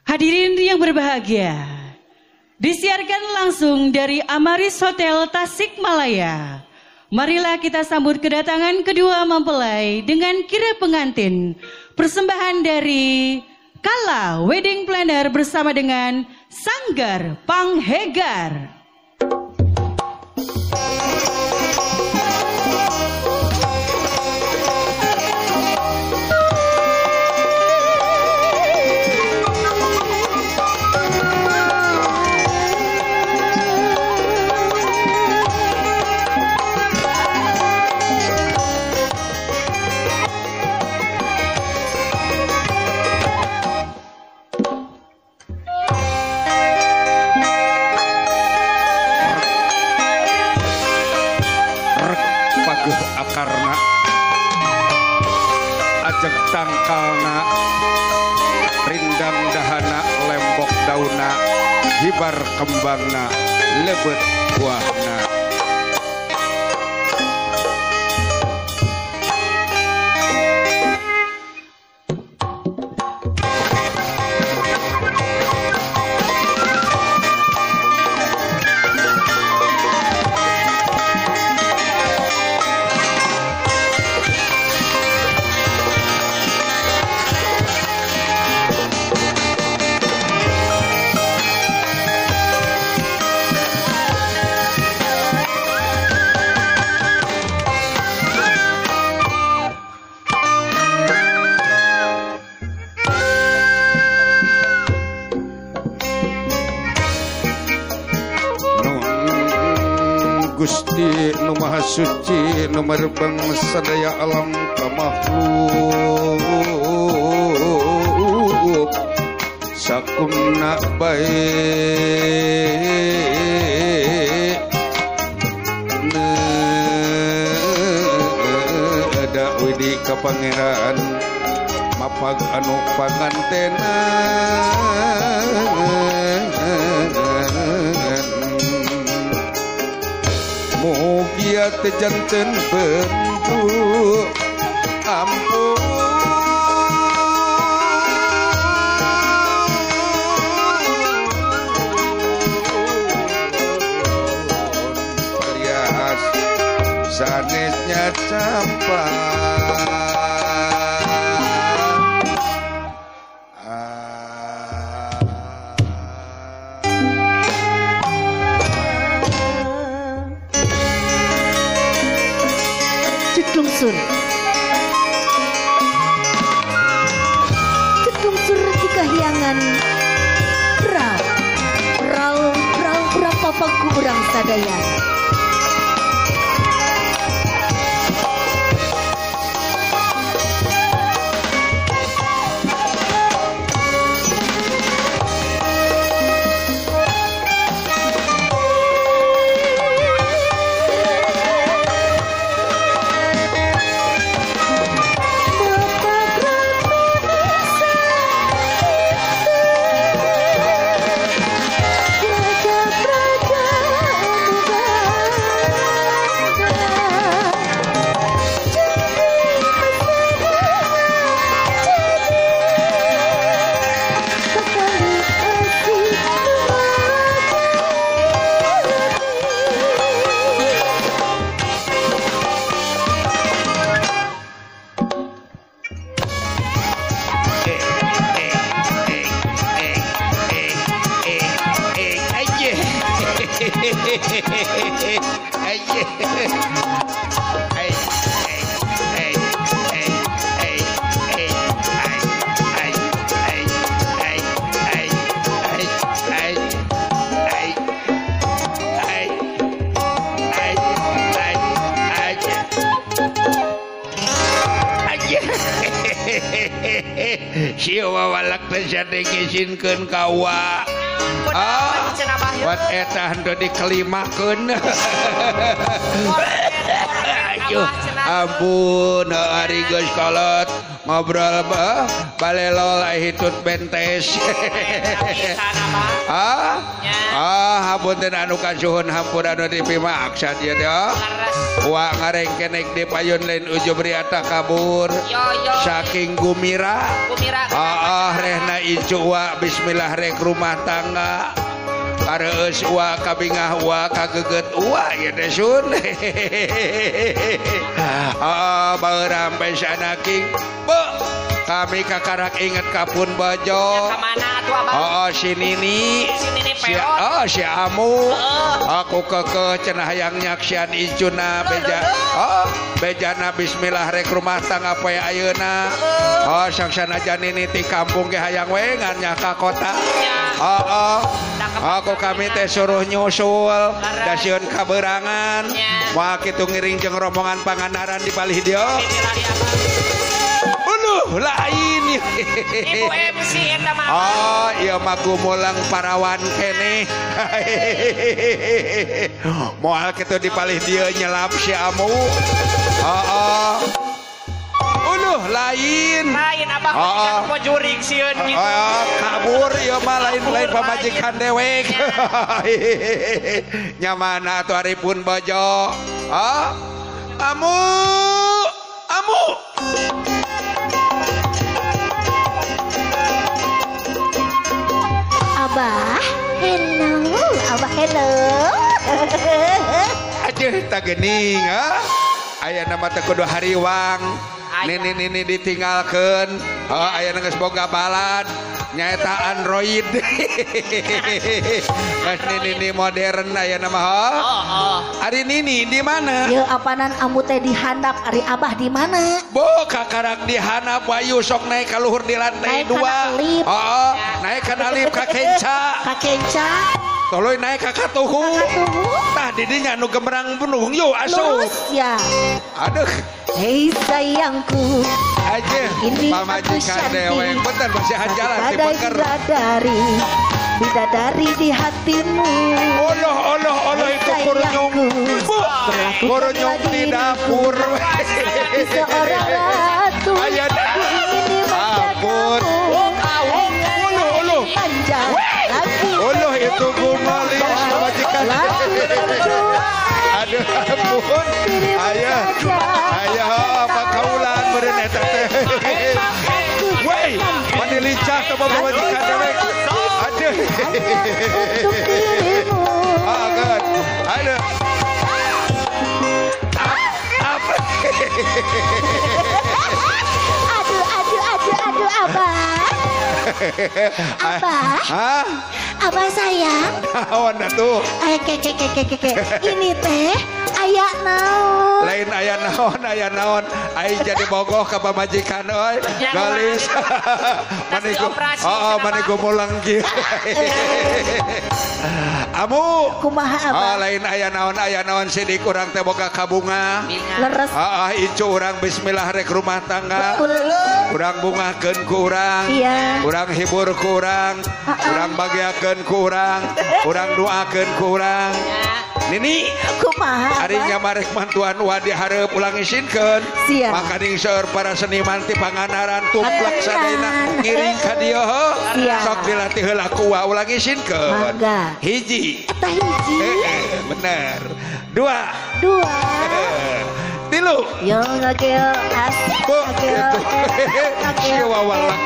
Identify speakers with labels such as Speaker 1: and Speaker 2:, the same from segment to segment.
Speaker 1: Hadirin yang berbahagia, disiarkan langsung dari Amaris Hotel Tasikmalaya. Marilah kita sambut kedatangan kedua mempelai dengan kira pengantin. Persembahan dari Kala Wedding Planner bersama dengan Sanggar Panghegar.
Speaker 2: Akarna ajeg tangkalna rindang dahana lembok dauna hibar kembangna lebet buahna. Gusti nu Maha Suci nu merbeng sadaya alam ka makhluk sakumna bae da widi ka pangeran mapag anu pangantena. Mugia teu janten bentuk ampun alias sanesnya campak.
Speaker 3: Ceklungsur Ceklungsur di kahyangan Prau Prau Prau Prau papangku urang sadaya.
Speaker 2: Ngisinkeun ka wa. Ah, wat eta henteu dikelimakeun. Aduh, ampun ari geus kolot. Ngobrol balelol hitut bentes. Ah, hapunten anu kasuhun hampura anu dipimaksa ieu teh. Wa ngarengkenek di payun lain ujub riata kabur. Saking gumira. Ah, rehna incu wa bismillah rek rumah tangga. Kareus wa kabingah wa kageget wa ieu teh sun. Ah, baeuram pesanaking. Bu, kami kakarak inget kapun bojo. Oh, si Nini, si oh si Amu, aku kekeh cenah hayang nyaksian incuna beja, oh bejana bismillah rek rumah tangga poe ayeuna. Oh saksana Nini ti kampung ge hayang we ngan nya ka kota. Oh, oh, aku kami teh suruh nyusul dasieun kaberangan. Moal kitu ngiring jeung rombongan Pangandaran di palih dieu. Uluh lain.
Speaker 4: Ibu MC eta mah.
Speaker 2: Oh, ieu mah gumulang parawan keneh. Moal kitu di palih dieu nyelap si Amu. Heeh. Uluh lain.
Speaker 4: Lain abah oh, kan jurig sieun gitu.
Speaker 2: Oh, kabur ieu mah lain-lain pamajikan dewek. Nya mana atuh ari pun bojo. Ah, Amu. Amu.
Speaker 3: Abah, hello, abah hello.
Speaker 2: Aduh, tak gening, ah. Aya nama teh kudu hariwang. Nini-nini ditinggalkeun. Oh, aya geus boga balad. Nyaeta Android. Geus nini modern aya nama oh. Ari Nini di mana?
Speaker 3: Yeuh apanan amu teh di handap, ari abah di mana?
Speaker 2: Bo kakarak di handap wayu sok naik ka luhur di lantai
Speaker 3: naik
Speaker 2: 2. Heeh, naik kana lift ka kenca.
Speaker 3: Ka kenca.
Speaker 2: Tuluy naik ka katuhu. Tah di dinya nu gemerang penuh yuk asup.
Speaker 3: Lurus ya.
Speaker 2: Aduh.
Speaker 3: Hei sayangku.
Speaker 2: Aja pamajikan dewek bentar masih jalan di beker.
Speaker 3: Bidadari, bidadari di hatimu.
Speaker 2: Oloh oloh oloh itu kurunyung. Bu, kurunyung di dapur.
Speaker 3: Seorang ratu.
Speaker 2: Ayana. Ampun. Oloh oloh. Oloh itu gumalis pamajikan. Aduh ampun. Ayah. Ayah apa kaulan meureun eta teh. Wey, mani lincah teh pamajikan dewek. Aduh. Ah, kan. Aduh. Apa?
Speaker 3: Aduh, aduh, aduh, aduh, abah. Abah.
Speaker 2: Hah?
Speaker 3: Abah sayang.
Speaker 2: Naon atuh?
Speaker 3: Ke ke ke ke ke. Ini teh aya naon?
Speaker 2: Lain aya naon, aya naon. Aing jadi bogoh ka pamajikan euy. Galis. Mani oh, mani gumulang kieu. Amu.
Speaker 3: Kumaha abah?
Speaker 2: Oh, lain aya naon sidik urang teh boga kabunga.
Speaker 3: Leres.
Speaker 2: Heeh, incu urang bismillah rek rumah tangga. Urang bungahkeun ku urang. Urang hibur ku urang. Urang bagiakeun ku urang. Urang doakeun ku urang. Nini,
Speaker 3: kumaha
Speaker 2: ari nyamarek mantuan wa dihareup ulang isinkeun. Makaning seueur para seniman ti Pangandaran tumplak sadayana ngiring ka dieu heuh. Sok dilatih heula ku wa ulang isinkeun. Hiji.
Speaker 3: Eta hiji.
Speaker 2: Bener. Dua.
Speaker 3: Dua.
Speaker 2: Tilu.
Speaker 3: Yo ngakeo asik.
Speaker 2: Bu, itu. Si wawalak.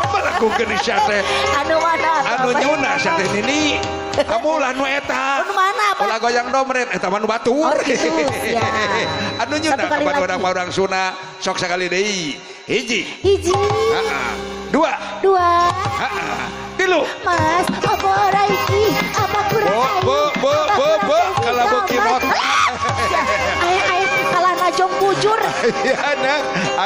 Speaker 2: Melakukeun sia teh.
Speaker 3: Anu mana?
Speaker 2: Anu nyuna sia teh Nini. Kamu lah nu eta.
Speaker 3: Anu mana apa?
Speaker 2: Ulah goyang domret eta mah nu batur.
Speaker 3: Oh, gitu, ya.
Speaker 2: Anu nyuna kapan urang-urang Sunda sok sakali deui. Hiji.
Speaker 3: Hiji.
Speaker 2: Heeh. Dua.
Speaker 3: Dua.
Speaker 2: Heeh. Tilu.
Speaker 3: Mas, apa ora iki? Apa kurang?
Speaker 2: Bu, bu, bu, bu, kalau beuki motor.
Speaker 3: Aing aing kalah najong bujur.
Speaker 2: Iya, nah,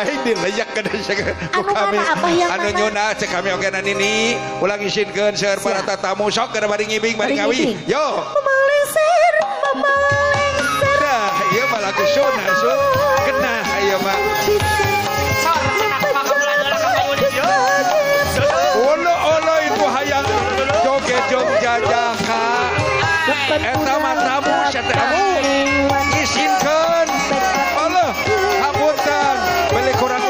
Speaker 2: aing dileyak ke desa.
Speaker 3: Anu mana abah yang
Speaker 2: anu nyuna cek kami oge na Nini, ulang isinkeun seueur para tatamu sok keur bari ngibing bari ngawi. Yo.
Speaker 3: Memelengser, memelengser.
Speaker 2: Nah, ieu mah lagu Sunda, sun. Kena ieu mah. Olo olo itu hayang joget jog jajaka. Eta mah tamu sia teh amu. Isinkeun. Allah, hapunten. Beli kurang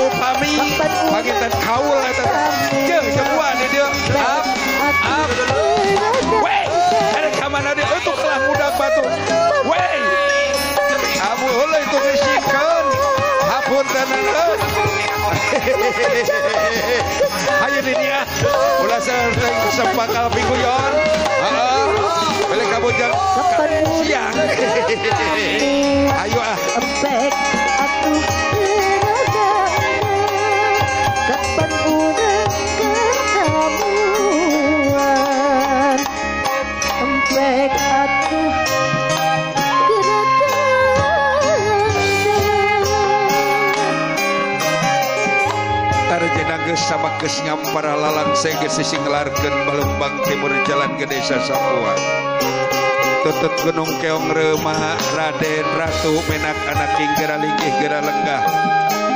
Speaker 2: ngaranna. Hayu di dia. Ulah sering kesempakal piguyon. Heeh. Balik ka bujang. Siang. Ayo ah.
Speaker 3: Empek atuh kapan urang ketemuan. Empek atuh
Speaker 2: tarjana geus sama geus ngampara lalang geus sisi ngelarkeun Balembang Timur jalan ke desa Sapua. Tutut Gunung Keong Reuma Raden Ratu Menak anak ing gera linggih gera lenggah.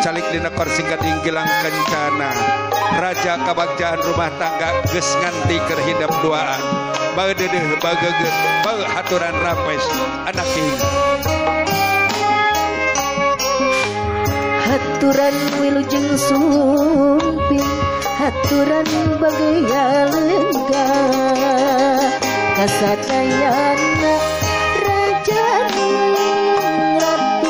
Speaker 2: Calik dina korsingkat ing gelang kencana. Raja kabagjaan rumah tangga geus nganti keur hidep duaan. Bageudeuh bageugeut bau haturan rampes anak ing.
Speaker 3: Haturan wilujeng sumping, haturan bagaya lenggah. Kasadayana raja ning ratu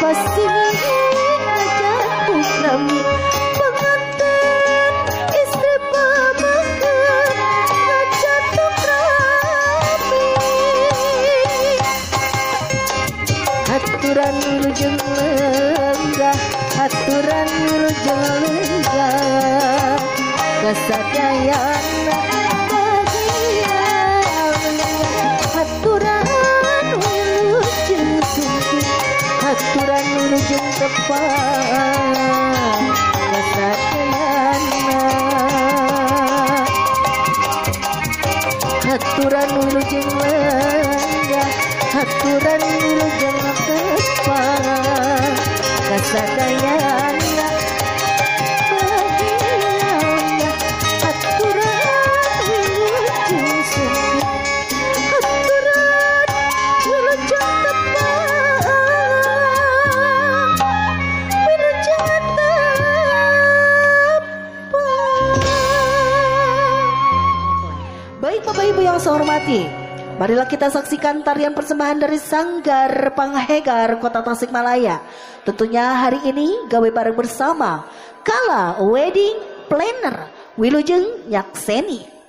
Speaker 3: pasti raja putrami pengantin istri pamakan raja tukrami. Haturan wilujeng lenggah, haturan wilujeng lenggah. Kasadayana bahagia haturan wilujeng sumping, haturan wilujeng tepang. Kasadayana haturan wilujeng lenggah, haturan wilujeng tepang. Kasadayana bahagia haturan wilujeng sumping, haturan wilujeng tepang, wilujeng tepang. Baik Bapak Ibu yang saya hormati, marilah kita saksikan tarian persembahan dari Sanggar Panghegar Kota Tasikmalaya. Tentunya hari ini gawe bareng bersama Kala Wedding Planner Wilujeng Nyakseni.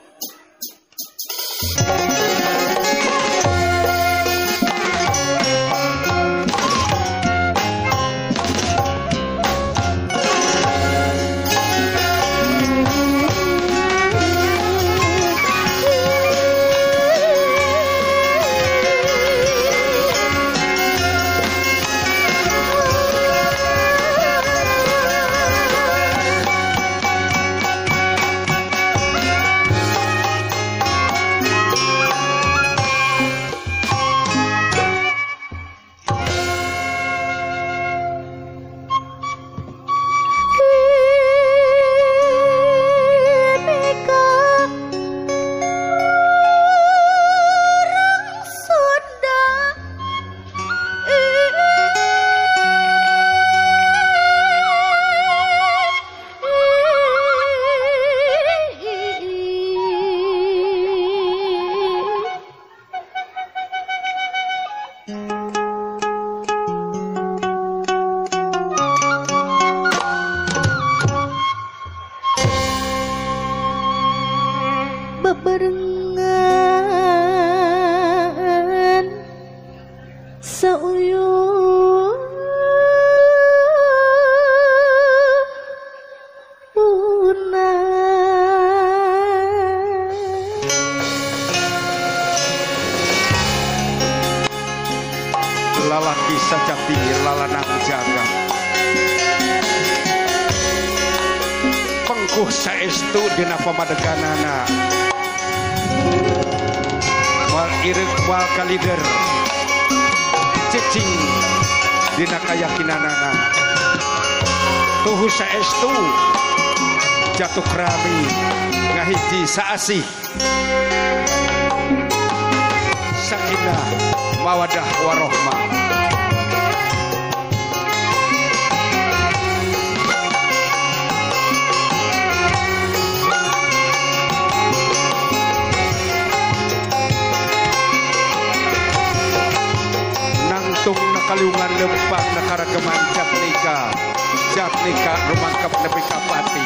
Speaker 3: Bebarengan sauyun una
Speaker 2: lalaki sajati lalanang jaga pengkuh saestu dina pamadeganana moal ireuk moal kalider cicing dina kayakinanana tuhu saestu jatuh rami ngahiji saasih sakinah mawadah warohmah. Nangtung nakaliungan lempang nakarageman jatnika Jatnika rumangkep nepi ka pati.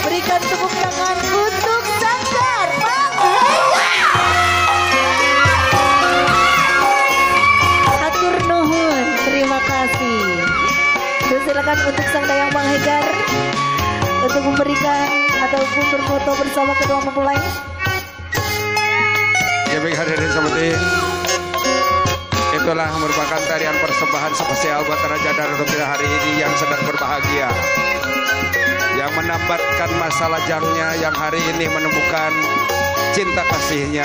Speaker 3: Berikan tepuk tangan untuk Sanggar Panghegar. Hatur nuhun, terima kasih. Dan silakan untuk Sang Dayang Panghegar untuk memberikan ataupun berfoto bersama kedua mempelai.
Speaker 2: Ya baik hadirin seperti itulah merupakan tarian persembahan spesial buat Raja dan Ratu kita hari ini yang sedang berbahagia, yang menambatkan masa lajangnya, yang hari ini menemukan cinta kasihnya.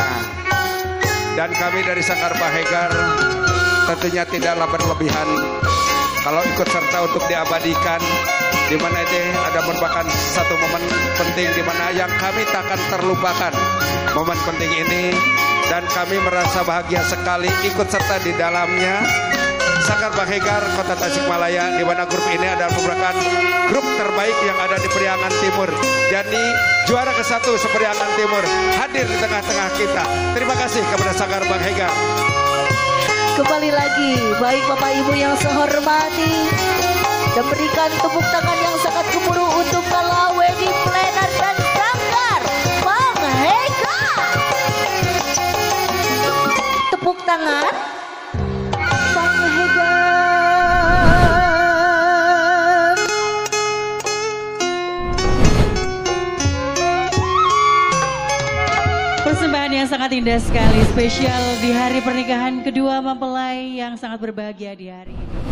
Speaker 2: Dan kami dari Sanggar Panghegar tentunya tidaklah berlebihan kalau ikut serta untuk diabadikan, di mana ini ada merupakan satu momen penting di mana yang kami takkan terlupakan momen penting ini, dan kami merasa bahagia sekali ikut serta di dalamnya. Sanggar Panghegar Kota Tasikmalaya, di mana grup ini adalah merupakan grup terbaik yang ada di Priangan Timur. Jadi juara ke-1 se-Priangan Timur hadir di tengah-tengah kita. Terima kasih kepada Sanggar Panghegar.
Speaker 3: Kembali lagi, baik Bapak Ibu yang saya hormati, dan berikan tepuk tangan yang sangat gemuruh untuk Kala Wedding Planner dan Sanggar Panghegar. Tepuk tangan.
Speaker 1: Persembahan yang sangat indah sekali, spesial di hari pernikahan kedua mempelai yang sangat berbahagia di hari ini.